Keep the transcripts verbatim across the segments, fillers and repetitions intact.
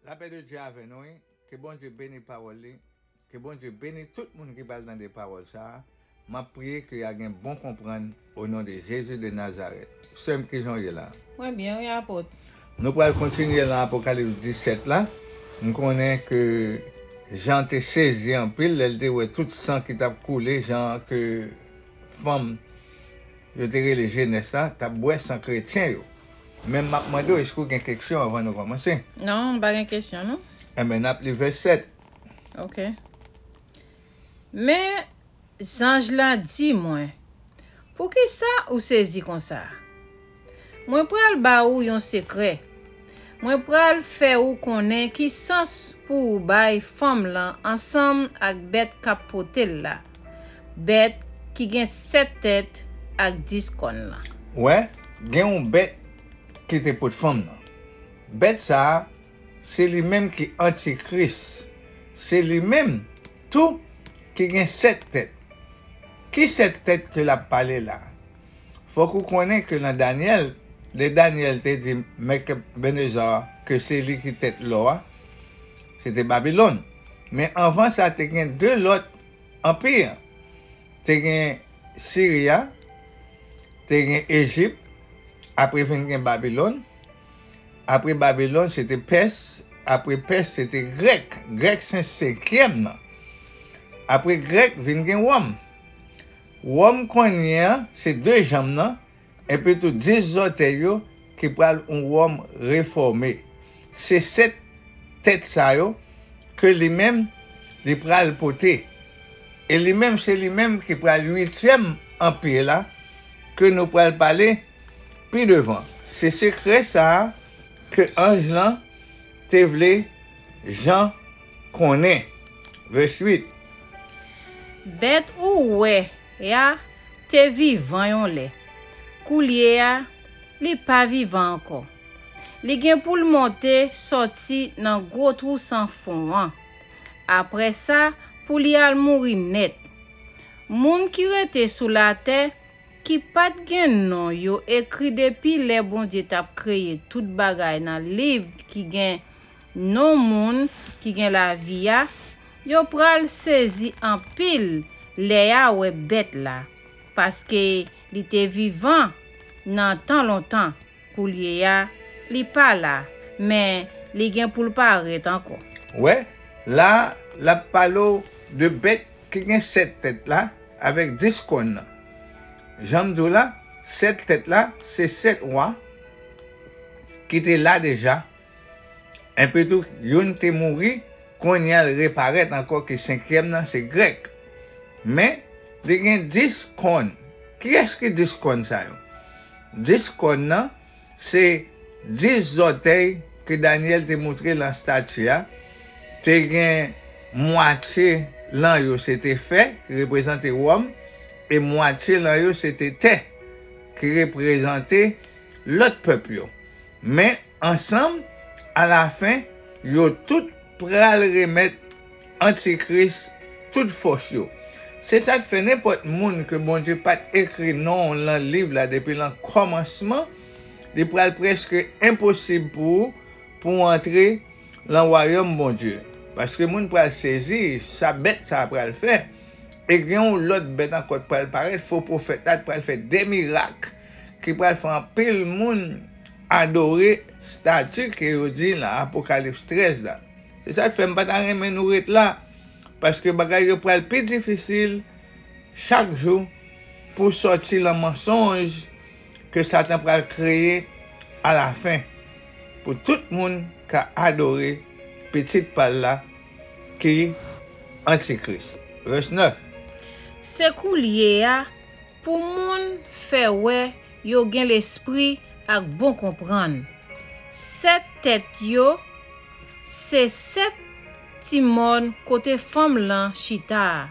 Lapè de Dye avè nou, wi. Ke Bondye beni pawòl li. Ke Bondye beni tout moun ki pral tande pawòl sa a. M ap priye ke y a gen bon konprann o non de Jezi de Nazarèt. Sè m, kijan w ye la? Mwen byen, wi, apot. Nou pral kontinye nan Apokalips disèt la. M konnen ke Jan te sezi anpil lè l te wè tout san ki t ap koule, jan ke fanm yo te rele jenès la t ap bwè san kretyen yo. Men m ap mande w, èske w gen keksyon anvan nou kòmanse? Non, m pa gen kesyon, non. Enben, n ap li vè sèt. Ok. Men zanj la di mwen, poukisa ou sezi konsa? Mwen pral ba ou yon sekrè. Mwen pral fè ou konnen ki sans pou ou bay fanm lan ansanm ak bèt k ap pote l la, bèt ki gen sèt tèt ak dis kòn lan. Wè, gen yon bèt ki te pot fanm nan. Bèt sa a, se li menm ki Antikris. Se li menm tou ki gen sèt tèt. Ki sèt tèt ke l ap pale la? Fòk ou konnen ke nan Danyèl, lè Danyèl te di Nebikadneza ke se li ki tèt lò a, se te Babilòn. Men anvan sa, te gen de lòt anpi. Te gen Siri a, te gen Ejip, apre vin gen Babilòn. Apre Babilòn, se te Pès. Apre Pès, se te Grèk. Grèk se senkyèm nan. Apre Grèk, vin gen Wòm. Wòm kounye a, se de janm nan, epi tou dis zòtèy yo ki pral yon Wòm refòme. Se sèt tèt sa yo ke li menm li pral pote. E li menm, se li menm ki pral uityèm anpi la, ke nou pral pale pi devan. Se sekrè sa a ke anj lan te vle Jan konnen. Vès uit. Bèt ou wè a te vivan yon lè. Koulye a, li pa vivan ankò. Li gen pou l monte sòti nan gwo twou san fon an. Apre sa, pou li al mouri nèt. Moun ki rete sou latè, ki pa t gen non yo ekri depi lè Bondye t ap kreye tout bagay nan liv ki gen non moun ki gen lavi a, yo pral sezi anpil lè y a wè bèt la, paske li te vivan nan tan lontan. Koulye a, li pa la, men li gen pou l parèt ankò. Wè, la, l ap pale w de bèt ki gen sèt tèt la avèk dis kòn nan. Jan m di w la, sèt tèt la, se sèt wa ki te la deja. Epitou, youn te mouri, kounye a l reparèt ankò, ki senkyèm nan, se Grèk. Men, li gen dis kòn. Kiyès ki dis kòn sa yo? Dis kòn nan, se dis zòtèy ke Danyèl te montre lan estati a. Te gen mwatye lan yo se te fè, ki reprezante Wòm, e mwatye lan yo se te tè, ki reprezante lòt pèp yo. Men, ansanm, alafen, yo tout pral remèt Antikris tout fòs yo. Se sa k fè nenpòt moun ke Bondye pa t ekri non w lan liv la depi lan kòmansman, li pral prèske enposib pou ou pou w antre lan wayòm Bondye. Paske moun pral sezi sa bèt sa a pral fè. E gen yon lòt bèt ankò k pral parèt, fo pwofèt la, k pral fè de mirak, ki pral fè anpil moun adore estati ke yo di lan Apokalips trèz la. Se sa k fè m pa ta renmen nou ret la, paske bagay yo pral pi difisil chak jou pou sòti lan mansonj ke Satan pral kreye alafen pou tout moun ka adore pitit pa l la ki Antikris. Vès nèf. Se koulye a pou moun fè wè yo gen lespri ak bon konprann. Sèt tèt yo, se sèt ti mòn kote fanm lan chita a.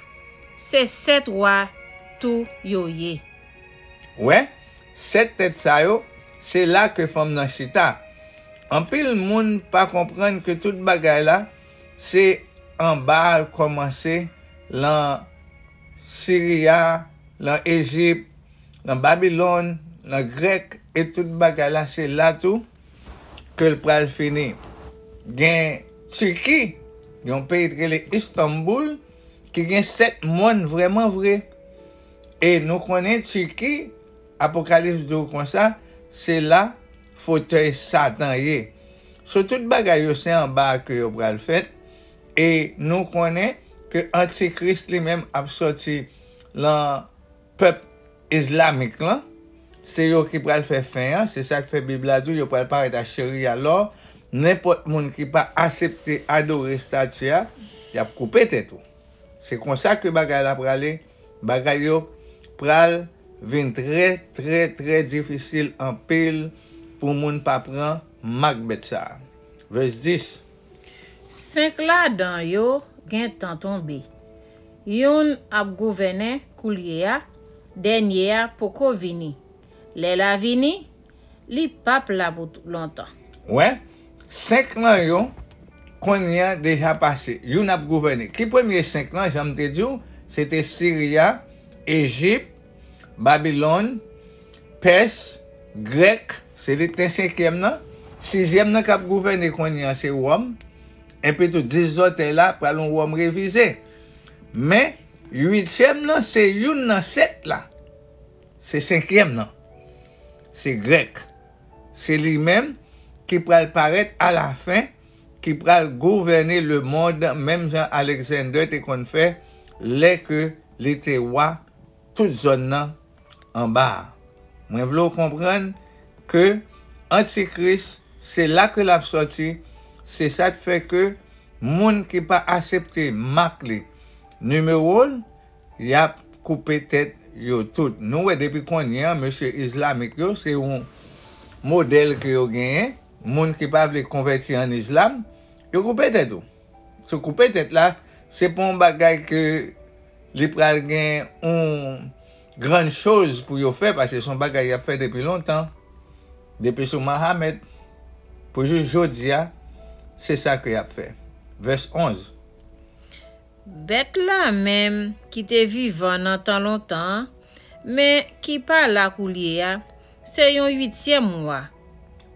Se sèt wa tou yo ye. Wè, sèt tèt sa yo, se la ke fanm nan chita. Anpil moun pa konprann ke tout bagay la, se anba l kòmanse lan Siri a, lan Ejip, lan Babilòn, lan Grèk, e tout bagay la, se la tou ke l pral fini. Gen Tiki, yon peyi ki rele Istanbul, ki gen sèt mòn vrèman vre. E nou konnen Tiki, Apokalips di w konsa, se la fotèy Satan ye. So, tout bagay yo, se anba a ke yo pral fèt. E nou konnen ke Antikris li menm ap sòti lan pèp izlamik lan. Se yo ki pral fè fen an. Se sa k fè Bib la di w yo pral parèt ak cheri a lò. Nenpòt moun ki pa aksepte adore estati a, y ap koupe tèt ou. Se konsa ke bagay la prale. Bagay yo pral vin trè, trè, trè difisil anpil pou moun pa pran mak bèt sa a. Vès dis. Senk ladan yo gentan tonbe. Youn ap gouvènen koulye a, dènye a poko vini. Lè l a vini, li p ap la pou t-, lontan. Wè, senk nan yo, kounye a deja pase. Youn ap gouvène. Ki premye senk lan, jan m te di w, se te Siri a, Ejip, Babilòn, Pès, Grèk, se li k te senkyèm nan. Sizyèm nan k ap gouvène kounye a, se Wòm. Epi tou, dis zòtèy la pral yon Wòm revize. Men, uityèm nan, se youn nan sèt la. Se senkyèm nan. Se Grèk. Se li menm ki pral parèt alafen, ki pral gouvène lemonn, menm jan Alexander te konn fè lè ke li te wa tout zòn nan anba a. Mwen vle w konprann ke Antikris, se la ke l ap sòti, se sa k fè ke moun ki pa aksepte mak li, nimewo l, y ap koupe tèt yo tout. Nou wè depi kounye a, mesye izlamik yo, se yon modèl ke yo genyen. Moun ki pa vle konvèti an izlam, yo koupe tèt ou. Se koupe tèt la, se pa yon bagay ke li pral gen yon grann choz pou yo fè, paske se yon bagay y ap fè depi lontan, depi sou Mahomet, pou jis jodi a, se sa ke y ap fè. Vès onz. Bèt la menm ki te vivan nan tan lontan an, men ki pa la koulye a, se yon uityèm wa.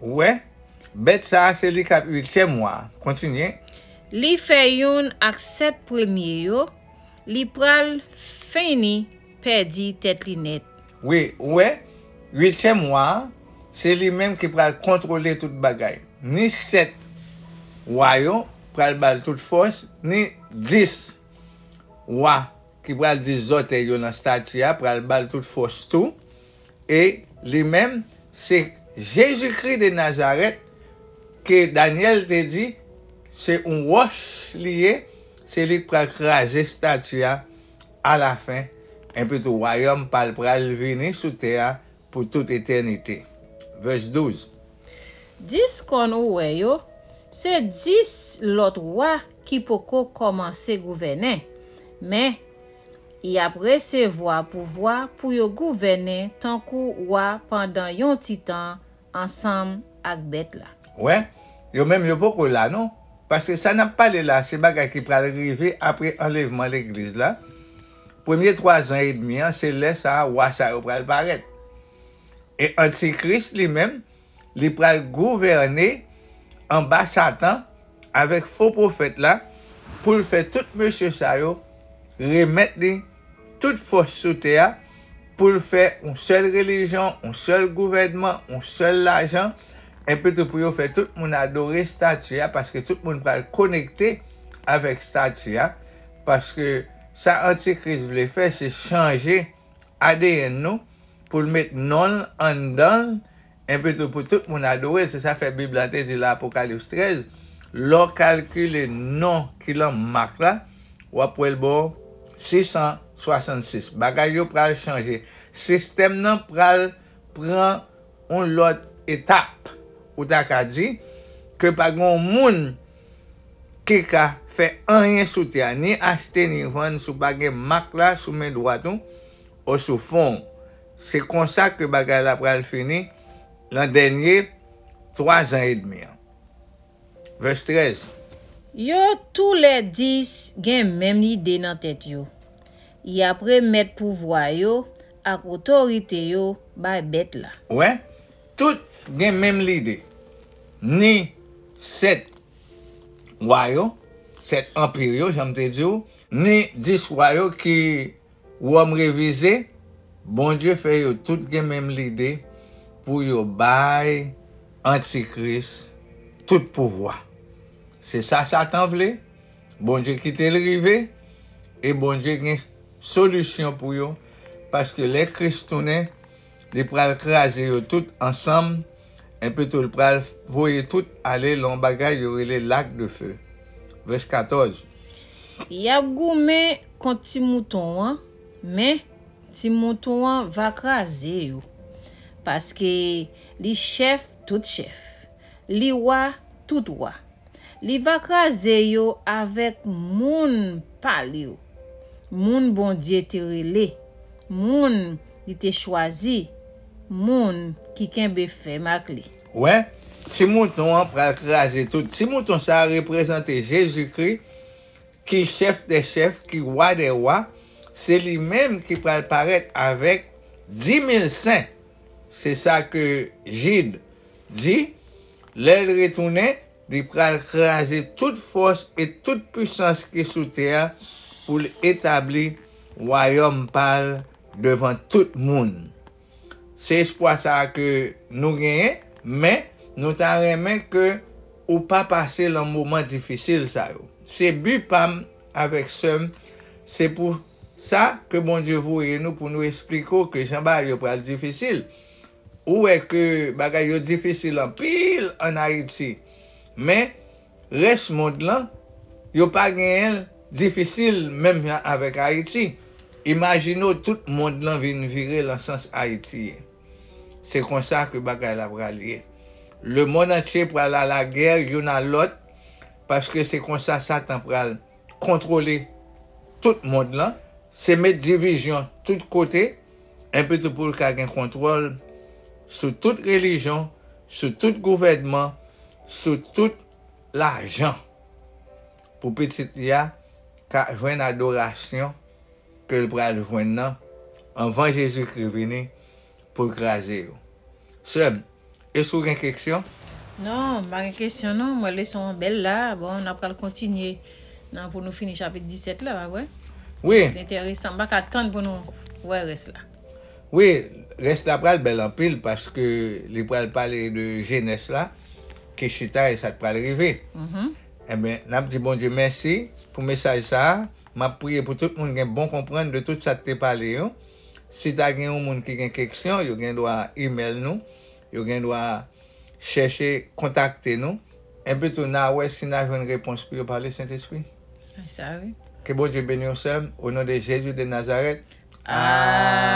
Ou wè, bèt sa a se li k ap uityèm wa a. Kontinye. Li fè youn ak sèt premye yo, li pral fini pèdi tèt li nèt. Wi, ou wè, uityèm wa a, se li menm ki pral kontwole tout bagay. Ni sèt wa yo pral ba l tout fòs, ni dis wa ki pral di zòtèy yo nan estati a pral ba l tout fòs tou. E li menm, se Jezikri de Nazarèt ke Danyèl te di, se yon wòch li ye, se li k pral kraze estati a alafen, epi tou wayòm pa l pral vini sou tè a pou tout etènite. Vès douz. Dis kòn ou wè yo, se dis lòt wa ki poko kòmanse gouvènen, men y ap resevwa pouvwa pou yo gouvènen tankou wa pandan yon ti tan ansanm ak bèt la. Wè, yo menm yo poko la non, paske sa n ap pale la se bagay ki pral rive apre anlèvman legliz la. Premye twa zan edmi an, se lè sa a wa sa yo pral parèt. E Antikris li menm, li pral gouvène anba Satan avèk fo pwofèt la pou l fè tout mesye sa yo remèt li tout fòs sou tè a pou l fè yon sèl relijyon, yon sèl gouvènman, yon sèl lajan, epi tou pou yo fè tout moun adore estati a, paske tout moun pral konekte avèk estati a, paske sa Antikris vle fè, se chanje A D N nou, pou l met non l anndan l, epi tou pou tout moun adore l. Se sa fè Bib la te di la, Apokalips trèz, lè w kalkile non ki lan mak la, w ap wè l ba w sis san swasannsis. Bagay yo pral chanje. Sistèm nan pral pran yon lòt etap. Ou ta ka di ke pa gen yon moun ki ka fè anyen sou tè a, ni achte ni vann si w pa gen mak la sou men dwat ou osou fon w. Se konsa ke bagay la pral fini nan dènye twa zan edmi an. Vès trèz. Yo toulèdis gen menm lide nan tèt yo. Y ap remèt pouvwa yo ak otorite yo bay bèt la. Wè, tout gen menm lide. Ni sèt wa yo, sèt anpi yo, jan m te di w, ni dis wa yo ki Wòm revize, Bondye fè yo tout gen menm lide pou yo bay Antikris tout pouvwa. Se sa Satan vle, Bondye kite l rive, e Bondye gen solisyon pou yo, paske lè Kris tounen, li pral kraze yo tout ansanm, enpi tou l pral voye tout ale lan yon bagay yo rele lak de fe. Vès katòz. Y ap goumen kont ti mouton an, men ti mouton an va kraze yo, paske li chèf tout chèf, li wa tout wa. Li va kraze yo avèk moun pa l yo, moun Bondye te rele, moun li te chwazi, moun ki kenbe fèm ak li. Wè, ti mouton an pral kraze tout. Ti mouton sa a reprezante Jezikri, ki chèf dè chèf, ki wa dè wa. Se li menm ki pral parèt avèk di mil sen. Se sa ke Jid di, lè l retounen, li pral kraze tout fòs e tout pisans ki sou tè a pou l etabli wayòm pa l devan tout moun. Se espwa sa a ke nou genyen, men nou ta renmen ke ou pa pase lan moman difisil sa yo. Se bi pa m avèk sè m, se pou sa ke Bondye voye nou pou nou esplike w ke jan bagay yo pral difisil. Ou wè ke bagay yo difisil anpil ann Ayiti, men rès mond lan, yo pa genyen l difisil menm jan avèk Ayiti. Imajine w tout mond lan vin vire lan sans Ayiti ye. Se konsa ke bagay la pral ye. Lemonn antye pral alagè youn a lòt, paske se konsa Satan pral kontwole tout mond lan, se met divizyon tout kote, enpi tou pou l ka gen kontwòl sou tout relijyon, sou tout gouvènman, sou tout lajan, pou pitit li a ka jwenn adorasyon ke l pral jwenn nan anvan Jezikri vini pou l kraze yo. Sè m, èske w gen keksyon? Non, m pa gen kesyon non. Mwen leson an bèl la. Bon, n ap pral kontinye nan pou nou fini chapit disèt la, pa vre? Wi. Li enteresan. M pa ka tann pou nou wè rès la. Wi, rès la pral bèl anpil paske li pral pale de jenès la ki chita e sa k pral rive. Enben, n ap di Bondye mèsi pou mesaj sa a. M ap priye pou tout moun gen bon konprann de tout sa k te pale yo. Si ta gen yon moun ki gen keksyon, yo gen dwa imèl nou, yo gen dwa chèche kontakte nou. Enpi tou, n a wè si n a jwenn repons pou yo pale Sentespri. Ke Bondye beni w, sè m, o non de Jezi de Nazarèt. Amen.